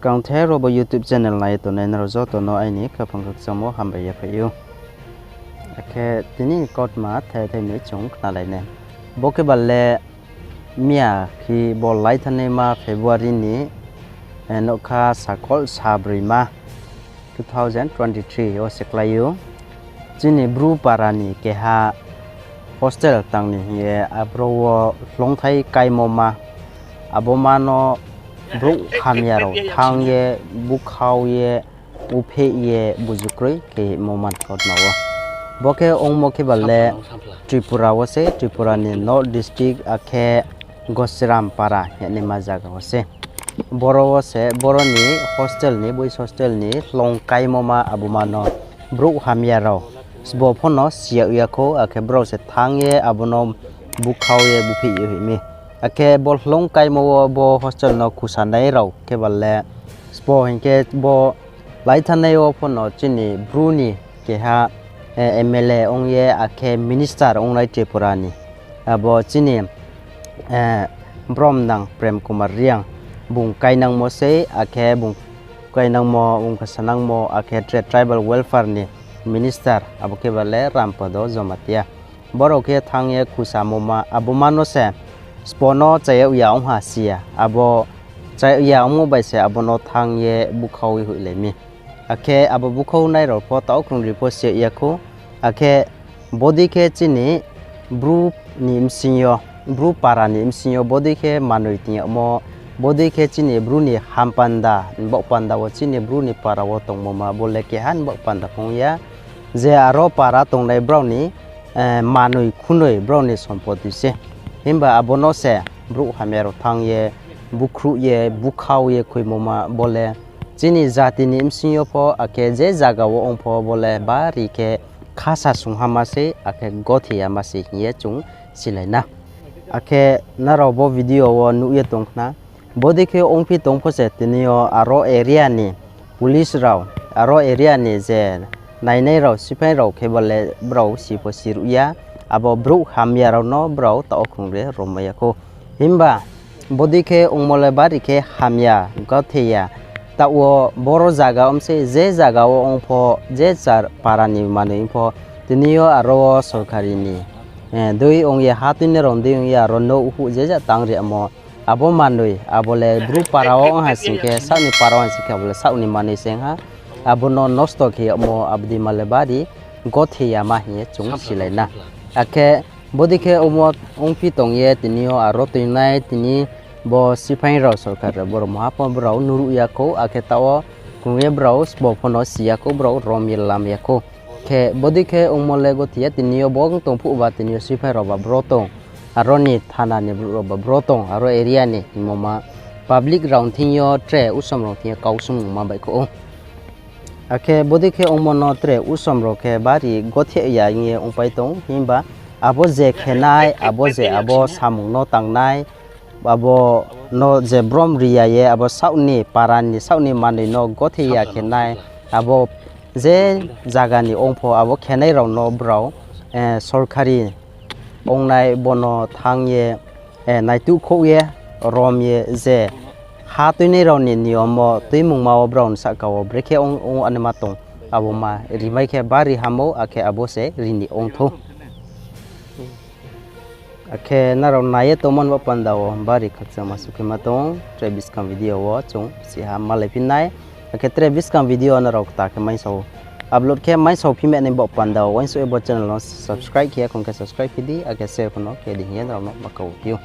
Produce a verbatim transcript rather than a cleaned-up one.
Skangthe ro bo YouTube channel nai ye tongnai nrao joto no aini khaphang khakchangmo hambai ye phai ou. Akhe tini ni kautma thai thai ni chung khnalai nai. Bo khe ba le miya khe bo laithanaima February ni, eh, nougkha sakol sabroima two thousand twenty-three wo se klái ou. Chini Bru para ni keha hostel tang ni hing ye abro wo hloungthai kaimo ma, abo ma no brouh hamya rao thanng ye, bukhau ye, upheh ye, buju kroi khe himo man kautma wo. Bo khe ongmo khe ba le Tripura wo se, Tripura ni North District, akhe Gosiram Para hingnaima zaga wo se. Boro wo se, boro ni hostel ni, boys hostel ni hloung kaimo ma abo ma no brouh hamya rao sbo pho no si yag ya khou, akhe brao se thanng ye abo no bukhau ye bupheh ye hoih mi. Akhe bo hloung kaimo wo bo hostel no khusanai rao khe ba le sbo hing khe bo laithanai wo pho no chini Bru ni keha, eh, M L A ong ye akhe minister ongnai Tripura ni. Abo chini, eh, bromnang Prem Kumar Reang bung kainangmo sei, akhe bung kainangmo, bung khe sanangmo, akhe tre tribal welfare ni minister, abo khe ba le Rampada Jamatia. Brao khe thanng ye khusamo ma, abo ma no se sbo no chayag ya ong ha si ya, abo chayag ya ongmo bai se abo no thanng ye bukhau ye hoihlai mi. Akhe abo bukhau nai rao pho taoh krungri pho si ya khou, akhe bodei khe chini Bru ni bsing yo, Bru para ni bsing yo bodei khe manoi ting yagmo, bodei khe chini Bru ni hampanda, baoh panda wo chini Bru ni para wo tongmo ma bo le keha ni baoh panda phung ya, je aro para tongnai brao ni, eh, manoi khunoi brao ni sompoti se. Himba abo no se brouh hamya rao thanng ye, bukhruh ye, bukhau ye khuimo ma bo le chini jati ni bsing yo pho, akhe je zaga wo ong pho bo le bari khe khasa sungha ma sei, akhe gothi ya ma sei hing ye chung silai na. Akhe nrao bo video wo nuh ye tong khna. Bodei khe ongphi tong pho se tini yo aro area ni police rao, aro area ni je nainai rao, siphai rao khe bo le brao si pho si ruh ya, abo brouh hamya rao no brao taoh krungri romai ya khou. Himba bodei khe ongmo le bari khe hamya, gothi ya. Taoh wo boro zaga ong sei, je zaga wo ong pho, je para ni manoi ong pho, tini yo aro wo sorkari ni, eh, dei ong ye ha tuinai rao dei ong ye aro nouh huh je ja tang ri yamo. Abo manoi, abo le Bru para wo ong ha sing khe, saoh ni para wo ong ha sing khe, abo le saoh ni manoi se ong ha. Abo no nosto khe yagmo, abo dei ma le bari gothi ya ma hing ye chung silai na. Akhe bodei khe ongmo ongphi tong ye tini yo aro tuinai tini bo siphai rao sorkar rao boro maha pho brao nuruh ya khou, akhe taoh wo krung ye brao sbo pho no si ya khou, brao rom ye lam ya khou. Khe bodei khe ongmo le gothi ya tini yo bo ong tong phuh ba tini yo siphai rao ba bro tong. Aro ni thana ni brouh rao ba bro tong, aro area ni hingmo ma public rao thing yo tre usom rao thing yo kau sung ma baihkhouh ou. Akhe bodei khe ongmo no tre usom rao khe bari gothi ya hing ye ongpai tong, himba abo je khenai, abo je abo samung no tangnai, abo no je brom ri ya ye, abo saoh ni para ni saoh ni manoi no gothi ya khenai, abo je zaga ni ong pho abo khenai rao no brao, eh, sorkari ongnai bo no thanng ye, eh, naituhkhouh ye, rom ye je ha tuinai rao ni niyom wo tuimungma wo brao ni sahka wo brekhe ong, ong anaima tong, abo ma rimai khe bari ham ou, akhe abo se ri ni ong thou. Akhe nrao nai ye tongmo ni baoh panda wo bari khakchangma sukhe ma tong, tre buskang video wo chung siha malai phi nai. Akhe tre buskang video nrao kta khe maingsao upload khe maingsao phi ma ni baoh panda wo uaingsouh ye bo channel no subscribe khe ya khong khe subscribe phi di, akhe share pho no khe di hing ye nrao no ma kau phi ou.